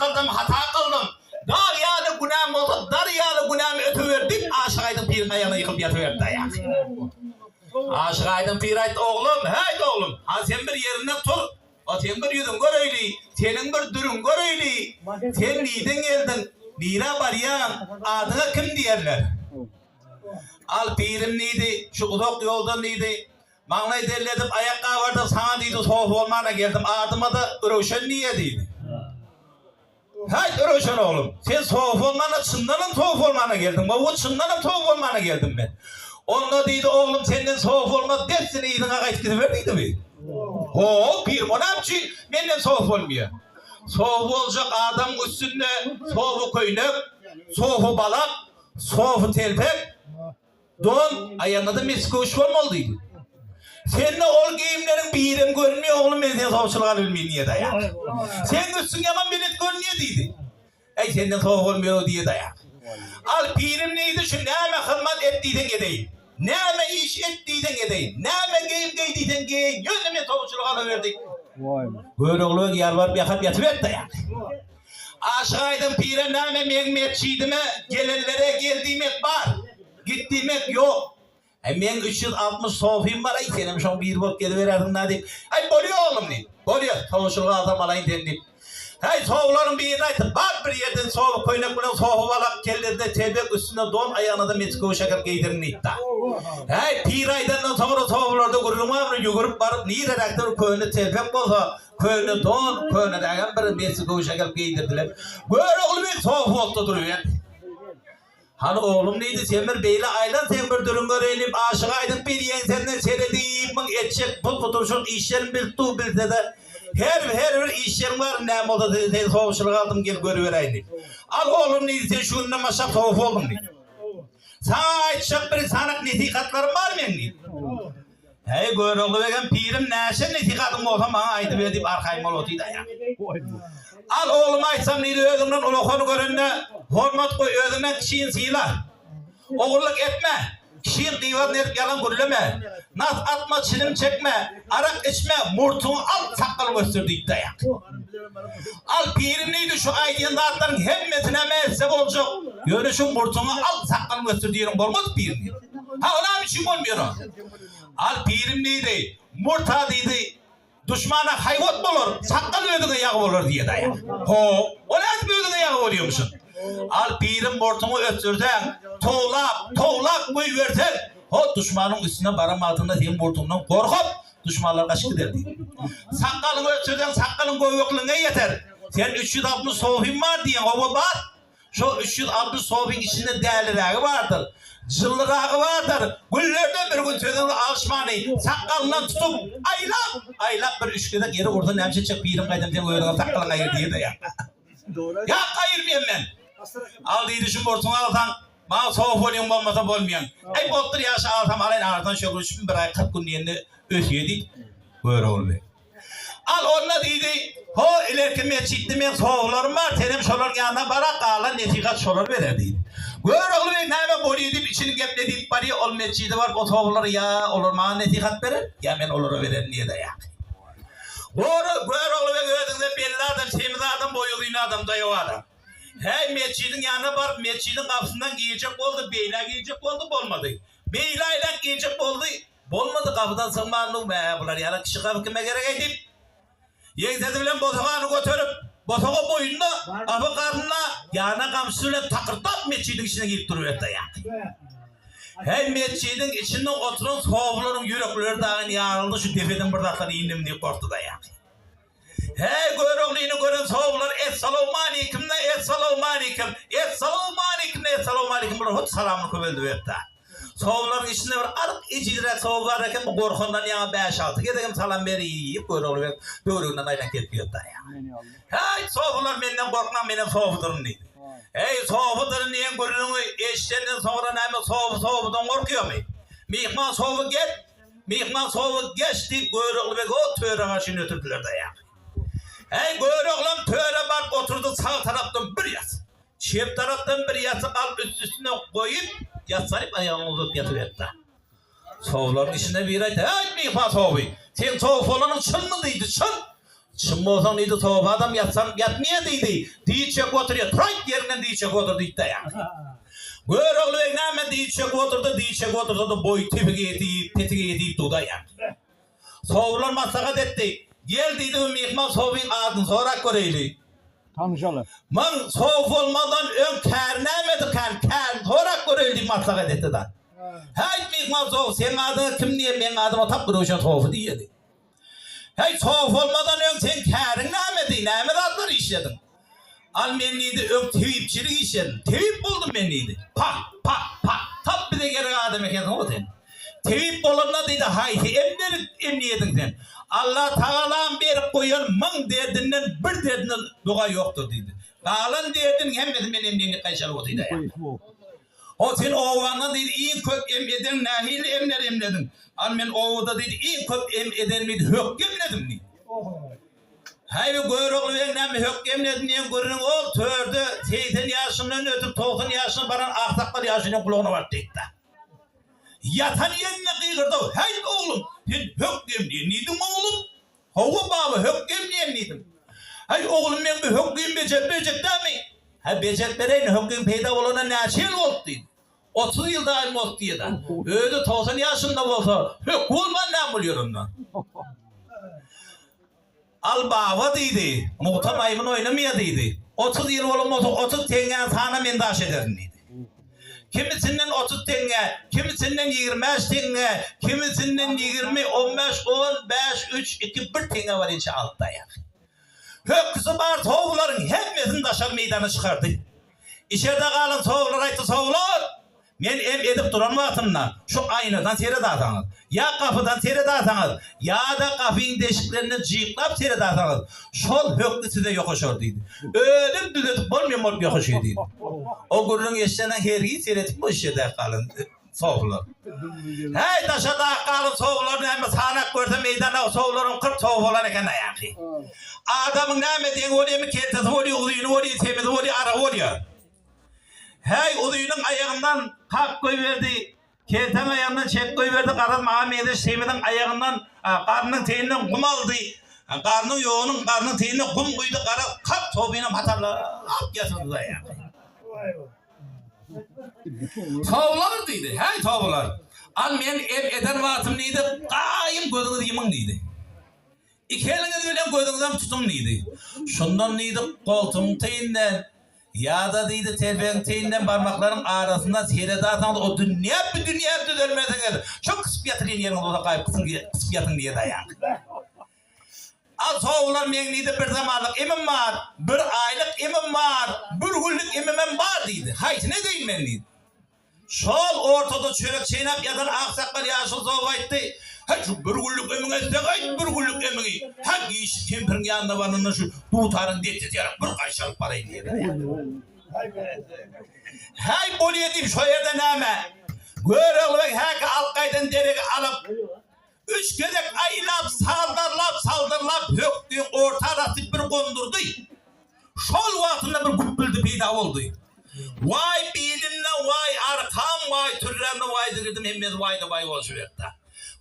kyldym, hata kyldym. Dag ýaly günäm bolsa, dar ýaly günämi ötüber diýip, Aşyk Aýdyň piriň aýagyna ýykylyp ýatyberdi aýak. Aşyk Aýdyň pir aýtdy, Oglum, häýt oglum, hany sen bir ýerinden tur, o seň bir ýüzüň göreýli, seniň bir dürüň göreýli, sen nirden geldiň, nirä barýaň, adyňa kim diýerler? Al pirim diýdi, şu uzak ýoldan diýdi, Maňlaý derledip, aýak gabardyp, saňa diýdi, sowuk bolmana geldim, adyma-da Röwşen diýýä diýdi. Häýt, Röwşen oglum, sen sowuk bolmana, çyndanam sowuk bolmana geldiň, hawa, çyndanam sowuk bolmana geldim men. Onda diýdi, oglum, senden sowuk bolmaz, dessine yzyňa gaýtyp gidiber diýdi bi. Ho, pirim, o näme üçin menden sowuk bolmaýar? Sowuk boljak adamyň üstünde sowuk köýnek, sowuk balak, sowuk telpek, Don, aýagyňda mis köwüş bolmaly diýdi. Sende ol geýimleriň birem görünmeýär, oglum, men seni sowçulyga alyp bilmeýin diýdi aýak. Seň üstüň ýaman belet görünýär diýdi. Äý, senden sowuk bolmaýar-ow diýdi aýak. Al, pirim diýdi, şu näme hyzmat et diýseň edeýin. Näme iş et diýseň edeýin. Näme geýim geý diýseň geýeýin. Ýöne meni sowçulyga alawer diýip. Görogly beg ýalbaryp ýakaryp ýatyberdi aýak. Aşyk Aýdyň pire näme meň metjidime gelenlere gel diýmek bar, git diýmek ýok. Äý meň 360 sofym bar, äý senem şoň biri bolup geziberersiň-dä diýip, äý bolýa oglum diýip, bolýa, sowuşlyga alsam alaýyn seni diýip. Häý sowlaryň birini aýtdy, bar bir ýerden sowy köýnek bilen sowy balak, kellesine telpek, üstüne don, aýagyna-da mesköw şeker geýdiriň diýipdi. Häý pir aýdandan soňra sowularda gürrüň barmy, ýügürip baryp nireräkde bir köne telpek bolsa, Köne don, könedägem bir messi köwüş äkelip geýdirdiler. Görogly beg sowuk otda duruberdi. Hany oglum diýdi, sen bir beýle aýlan, seň bir dürüň göreýin diýip, Aşyk Aýdyň pir ýeňsesine seredip, muň etjek pul-putuşyk işlerini bilip dur, bilse-de, her, her bir işleriň bar, näme bolsa seni sowukçylyga aldym, gel görüberäýin diýip. Al oglum diýdi, sen şu günden başlap sowuk bolduň diýdi. Saňa aýtjak bir sanak nesihatlarym bar meň diýdi. Häý, Görogly begem, pirim, näçe nesihatyň bolsa maňa aýdyber diýip arkaýyn bolup otyr-da. Al, oglum, aýtsam diýdi, özüňden ulakany görende hormat goý, özüňden kiçini syla. Ogurlyk etme, kişiň gybatyny edip ýalan gürleme. Nas atma, çilim çekme, arak içme, murtuňy al, sakgalyňy ösdür diýdi-de. Al, pirim diýdi, şu aýdýan zatlaryň hemmesinem etse boljak. Ýöne şu murtuňy al, sakgalyňy ösdür diýeniň bolmaz, pirim diýdi. Ha, o näme üçin bolmaýar o? Al, pirim diýdi, murt-a diýdi, duşmana haýbat bolar, sakgal özüňe ýag bolar diýdi aýal. Ho, o nädip özüňe ýag bolýarmyşyn? Al, pirim, murtuňy ösdürseň, towlap, towlap goýberseň, ho, duşmanyň üstüne baran wagtyňda seň murtuňdan gorkup, Duşmanlar gaçyp gider diýdi. Sakgalyňy ösdürseň, sakgalyň göbekligiňe ýeter. Sen 360 sofyň bar diýýäň, hawa bar. Şo 360 sofyň içinde dälirägi bardyr, jyllyragy bardyr. Günlerden bir gün sözüňi alyşmany sakgalyndan tutup, aýlap, aýlap bir üç gezek ýere ursa näme etjek pirim gaýdam seň özüňem sakgalyňy aýyr diýer-de ýa. Ýak aýyrmaýan men. Al diýdi şu murtuňy alsaň, Maňa sowuk bolýaň bolmasa bolmaýaň. Äý bolupdyr ýagşy alsam alaýyn aňyrdan şöwür üçin bir aý 40 gün diýende ösýä diýdi. Görogly beg. Al onda diýdi. Ho ilerki metjitde meň sowuklarym bar senem şolaryň ýanyna barak galan nesihat şolar berer diýdi. Görogly beg näme bolýa diýip içini gepledip barýa ol metjide baryp o sowuklar ýa olar maňa nesihat berer ýa men olara bererin diýedi aýak. Görogly beg özüňize belli adam semiz adam boýy uzyn adam daýaw adam. Häý, metjidiň ýanyna baryp, metjidiň gapysyndan girjek boldy, beýlä girjek boldy, bolmady. Beýle aýlap girjek boldy, bolmady, gapydan sygman, Bä, bular ýaly kişi gapy kime gerek-eý diýip, ýeňsesi bilen bosagany göterip, bosaga boýunda, gapy garnynda, ýanyna gamçysy bilen takyrdap metjidiň içine girip duruberdi aýak. Häý, metjidiň içinde oturan sofularyň ýürekleri dagyn ýaryldy, şu depeden bir zatlar indimi diýip gorkdy aýak. Häý, Göroglyny gören sowlar Essalawmalikim-de, essalawmalikim, essalawmalikim-de, essalawmalikim bular hut salamyny köpeldiberdi. Sowlaryň içinde bir aryk ejizräk sow bar eken, bu gorkandan ýaňa bäş-alty gezegem salam berip, Görogly beg böwreginden aýlanyp gelip ýördi. Häý, sowlar menden gorkmaň, menem sowduryn diýdi. Häý, sowduryn diýen gürrüňi eşidenden soňra näme sow sowudan gorkýarmy? Myhman sowy gel, Myhman sowuk geç diýip Görogly begi o töre garşyny ötürdiler daýagy. Häý, Göroglam töre baryp oturdy, sag tarapdan bir ýassyk, çep tarapdan bir ýassyk alyp üst-üstüne goýup, ýassanyp aýagyny uzadyp ýatyberdi. Sowlaryň içinde biri aýtdy, Häý, myhman sowy, seň sowy bolanyň çynmy diýdi, çyn. Çyn bolsaň diýdi, sofadam ýatsaň ýatmaýa diýdi. Diz çöküp oturýa, turaýt ýeriňden diz çöküp otur diýdi daýaňky. Görogly beg näme diz çöküp oturdy, diz çöküp otursa-da boýy tepige ýetip, petige ýetip dur daýaňky. Sowrular maslahat etdi. Gel diýdi, bu myhman sowuň adyny sorap göreýli. Tanyşaly. Muň sow bolmazdan öň käri nämedirkän, kärini sorap göreýli diýip maslahat etdi da. Häýt myhman sow, seň adyňa kim diýen, meň adyma tap Röwşen sowfy diýedi. Häý, sow bolmadan öň seň käriň nämedi, näme zatlar işlediň? Al men diýdi, öň tebipçilik işledim. Tebip boldum men diýdi. Pah, pah, pah, tap bize gerek adam ekensiň-ow sen. Tebip bolanda diýdi, haýsy emleri emleýediň sen? Alla Tagalaň berip goýan myň derdinden bir derdine doga ýokdur diýdi. Galan derdiniň hemmesi men emleýin diýip gaýşalyp otyr-da. O sen obaňda diýdi, iň köp em eden nähili emler emlediň? Al men obada diýdi, iň köp em eden diýdi, hökge emledim diýdi. Häý bu Görogly beg näme hökge emlediň diýen gürrüň ol törde 80 ýaşyndan ötüp 90 ýaşyna baran aksakgal ýaşulyň gulagyna baryp degdi. Ýatan ýerinde gygyrdy, Häý oglum, sen hökge emleýän diýdiň oglum? Hawa baba, hökge emleýän diýdim. Häý oglum meň bu hökgim bejerip berjek dälmi? Hä bejerip bereýin, hökgiň peýda bolanyna näçe ýyl boldy diýdi. 30 ýyl daýym boldy diýdi. Özi 90 ýaşynda bolsa, hökgi bolman näme bolýar onda? Al baba diýdi, mugta maýmyn oýnamaýar diýdi. 30 ýyl bolan bolsa 30 teňňäni sana men daş ederin diýdi. Kimisinden 30 teňňe, kimisinden 25 teňňe, kimisinden 20, 15, 10, 5, 3, 2, 1 teňňe barynça alyp daýar. Hökgüsi bar sowgularyň hemmesini daşary meýdana çykardy. Içerde galan sowgular aýtdy, Sowgular! Men em edip duran wagtymda şu aýnadan seredasaňyz, ýa gapydan seredasaňyz, ýa-da gapyň deşiklerinden jyklap seredasaňyz, şol hökgi size ýokaşar diýdi. Özüm düzedip bolmaýan bolup ýokaşýar diýdi. O gürrüňi eşidenden hergiz seredip bu işe-de galan sowgular. Häý, daşardaky galan sowgular näme, sanap görse meýdanda sowgularyň 40 sowgy bolan eken aýaky. Adamyň näme deňi bolýarmy, keltesi bolýar, uzyny bolýar, semizi bolýar, aragy bolýar. Häý, uzynyň aýagyndan kak goýberdi, keltäň aýagyndan çek goýberdi, garaz maňa meňzeş semiziň aýagyndan, garnyň teýinden gum aldy, garnyň ýogunyň garnyň teýine gum guýdy, garaz kak tobynam hatarlap ýatyrdy aýaky. Towlar diýdi, häý towlar! Al men em eden wagtym diýdi, gaýym gözüňizi ýumuň diýdi. Iki eliňiz bilen gözüňizem tutuň diýdi. Şundan diýdi, goltugyň teýinden, ýa-da diýdi, telpegiň teýinden barmaklaryň arasyndan seredasaňyz o dünýä bu dünýä düzelmesiňiz. Şo kysyp ýatyrýan ýeriňiz bolsa gaýyp kysyň kysyp ýatyň diýdi aýaň. Al sowulan meň diýdi bir zamanlyk emim bar, bir aýlyk emim bar, bir günlük emimem bar diýdi. Haýsyny edeýin men diýdi. Şol ortada çörek çeýnäp ýatan aksakgal ýaşuly sowa aýtdy, Häý, şu bir günlük emiňi etseň-aýt, bir günlük emiňi! Häý, işik kempiriň ýanyna baranynda şu dutaryň dessesi ýarak bir gaýşaryp baraýyn diýdi. Häý, bolýa diýip şo ýerde näme, Görogly beg häki alyp gaýdan deregi alyp, üç gezek aýlap, sazlarlap, saldyrlap, hökdüň orta arasy bir gondurdy. Şol wagtynda bir güpbüldi peýda boldy. Waý bilimde, waý arkam, waý türrämde, waý zigirdim hemmesi waý-da-waý bolşuberdi.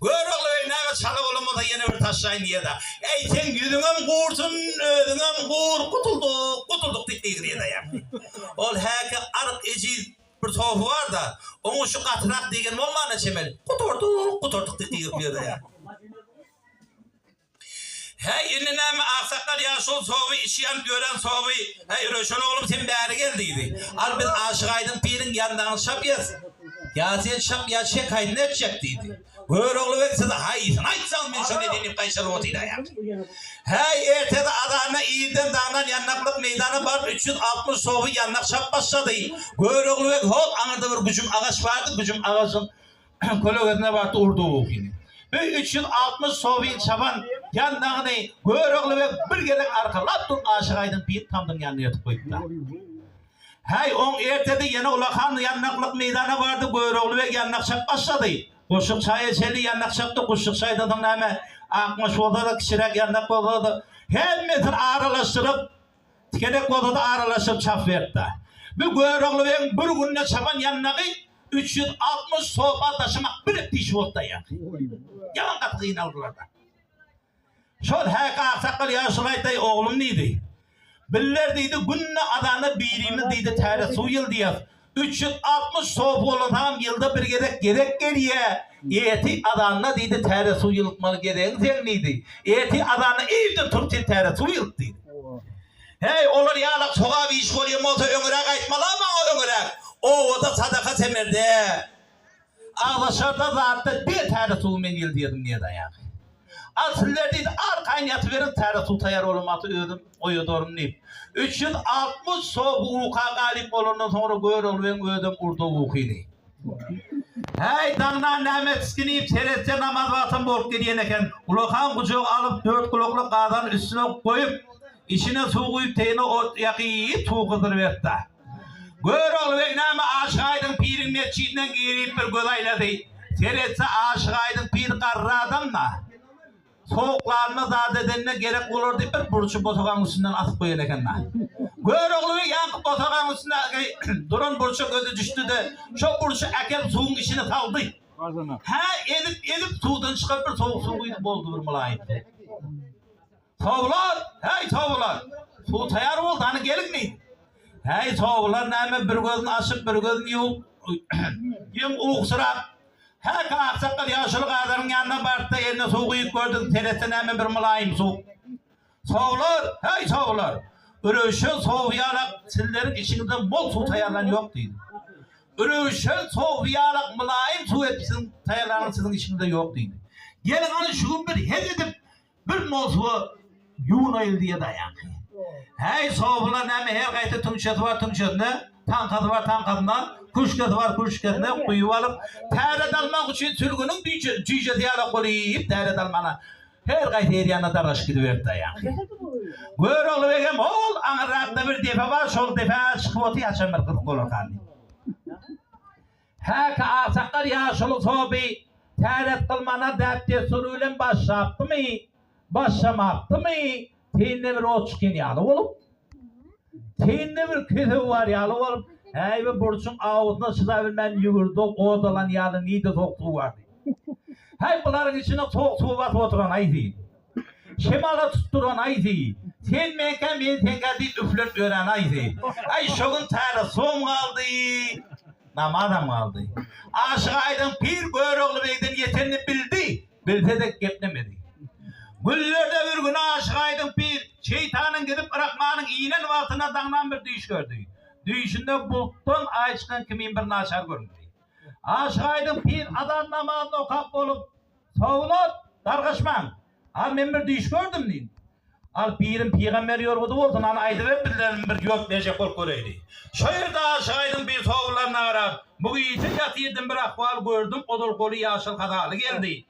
Görogly beg näme çala bolan bolsa ýene bir taşlaýyn diýýär-de. Äý, seň ýüzüňem gursun, özüňem gur, gutuldyk, gutuldyk diýip gygyrýar-da. Ol häki aryk ejiz bir sofy bar-da, oňa şu gatyrak degen bolmanda çemeli, Gutardyk, gutardyk diýip gygyryp ýör-de. Häý, indi näme, aksakgal ýaşuly sowy, içi ýanyp ýören sowy, Häý, Röwşen oglum, sen bäri gel diýdi. Al, biz Aşyk Aýdyň piriň ýandagyny çap ýas. Ýa sen çap, ýa çek, haýsyny etjek diýdi. Görogly beg, siz haýsyny aýtsaňyz, men şony edeýin diýip gaýşaryp otyraýar. Häý, ertesi azanda irden daňdan ýandaklyk meýdana baryp, 360 sowy ýandak çap başlady. Görogly beg hol aňyrda bir güjüm agaç bardy, güjüm agajyň Kölegesine bardy urdy ukyny. Bir 360 sowyň çaban ýandagyny Görogly beg bir gezek arkalap dur Aşyk Aýdyň pir tamdyň ýanyna ýatyp goýupdy. Häý, oň ertesi ýene ulakan ýandaklyk meýdana bardy Görogly beg ýandak çap başlady. Guşluk çaýa çenli ýandak çapdy, guşluk çaýdan soň näme, akmaş bolsa-da, kiçiräk ýandak bolsa-da, hemmesini aralaşdyryp, Tikelek bolsa-da aralaşyp çap beripdi. Bu Görogly begiň bir günde çapan ýandagy 360 sopa daşamak bir hepde işi bolupdy aýagy. Ýaman gaty gynaldylar-da. Şol häki aksakgal ýaşuly aýtdy, Oglum diýdi. Bizler diýdi, günde azanda birimiz diýdi, täze suw ýyldýas. 360 sopy bolansaňam ýylda bir gezek gezek gelýä. Eti azanda diýdi, täze suw ýylytmaly gezegiň seň diýdi. Eti azanda irden turup sen täze suw ýylyt diýdi. Heý, olar ýalak sogap iş bolýan bolsa öňüräk aýtmaly-a maňa öňüräk. Obada sadaka semerde. Agzaşarda zatda bir täze suwy men ýyldýadym diýedi aýagy. Al sizler diýdi arkaýyn ýatyberiň täze suw taýýar bolan wagty özüm oýadaryn diýip. 360 sopy uka galyp bolandan soňra Görogly begiň özem urdy ukyny. Häý daňdan näme tisginip seretse namaz wagtam bolup gidýän eken. Ulakan gujagy alyp dört gulakly gazany üstüne goýup içine suw guýup teýine ot ýakyp suw gyzdyryberipdi. Görogly beg näme Aşyk Aýdyň piriň metjidinden girip bir göz aýlady. Seretse Aşyk Aýdyň pir garry adam-da. Sowuklanma zat edende gerek bolar diýip bir burçy bosagaň üstünden asyp goýan eken-da. Görogly beg ýaňky bosagaň üstünde duran burça gözi düşdi-de, şo burçy äkelip suwuň içine saldy. Hä, ezip-ezip suwdan çykaryp bir sowuk suw guýdy, boldy bir mylaýym suw. Sowlar, häý sowlar! Suw taýar boldy, hany geliň diýdi. Häý sowlar näme bir gözüni açyp, bir gözüni ýumup, ýeň uksyrap, häki aksakgal ýaşuly gazaryň ýanyna bardy-da, eline suw guýup gördi, seretse näme bir mylaýym suw. Sowlar, häý sowlar! Röwşen sow ýalak sizleriň içiňizde bol suw taýýarlan ýok diýdi. Röwşen sow ýalak mylaýym suw edip siziň taýýarlanyň siziň içiňizde ýok diýdi. Geliň hany şu gün bir hez edip Bir mowzuga ýuwunaýyl diýe daýandy. Häý, sowular näme her gaýta tüňçesi bar tüňçesine, taňkasy bar taňkasyna, küşkesi bar küşkesine guýup alyp, täret almak üçin sülgüniň jüýjesi ýalak bolup täret almana her gaýsy her ýana daraşyp gidiberdi daýandy. Görogly begem hol aňyrrakda bir depe bar, şol depä çykyp otyr, haçan bir gyzyk bolarkan diýip. Häki aksakgal ýaşuly soby täret kylmana däp-dessury bilen başlapdymy, başlamapdymy, teýinde bir ot çykan ýaly bolup, teýinde bir kesew bar ýaly bolup, häý bir burçuň awusyna çydabilmän ýüwürdi, ot alan ýaly nide sowuk suw bar diýip. Häý bularyň içine sowuk suw basyp oturan aýsy. Şemala tutduran aýsy. Sen meňkä, men seňkä diýip üflenip ýören aýsy. Aý şo gün täret suwam galdy. Namazam galdy. Aşyk Aýdyň pir Görogly begden ýetenini bildi, bilse-de geplemedi. Günlerde bir gün Aşyk Aýdyň pir şeýtanyň gidip Rahmanyň inen wagtynda daňdan bir düýş gördi. Düýşünde bulutdan aý çykan kimin bir naçar göründi. Aşyk Aýdyň pir azan namazyny okap bolup, Sowlat, dargaşmaň! Al men bir düýş gördüm diýdi. Al pirim pygamber ýorgudy bolsun, hany aýdyber bizlerem bir ýort berjek bolup göreýli. Şo ýerde Aşyk Aýdyň pir sowullaryna garap, Bu gije ýatyrdym bir ahwal gördüm, ozal goly ýaşyl hazaly geldi.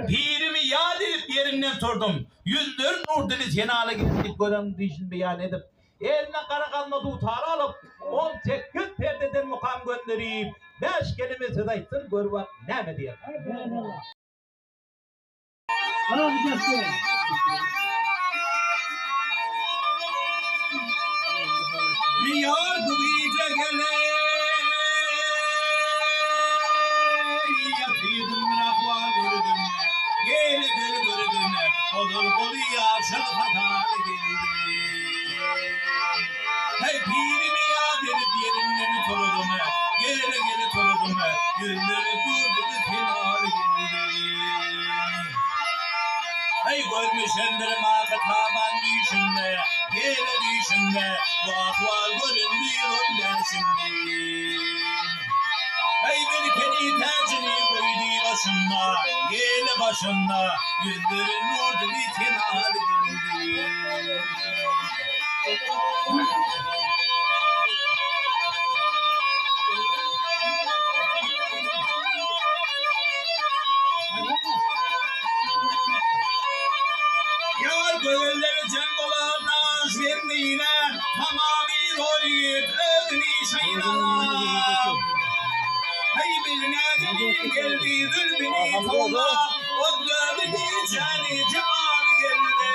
Pirimi ýat edip ýerimden turdum. Ýüzleri nur dili senaly geldi diýip gören düýşüni beýan edip, eline gara gazma dutary alyp, 18 perdeden mukam gönderip, bäş kelime söz aýtsyn, gör bak näme diýer. Ýar bu gije gele Ýatyrdım bir ahwal gördüm Gele gel gördüm Ozal goly ýaşyl hataly geldi Heý pirimi ýat edip ýerimden turdum Gele gele turdum Ýüzleri durdy senaly geldi Heý görmüşem bir maky taban düýşümde Gele düýşümde Bu ahwal göründi ýylyň bäşinde Heý bir peri täjini goýdy başynda Gele başynda Ýüzleri nurdy senaly geldi. Ýar gözelleri jem bolar naş bendine, Tamamy zor ýigit özüni şaýna. Heý bir näzenin geldi zülpüni towlap, Ozlady gijäni jemaly geldi.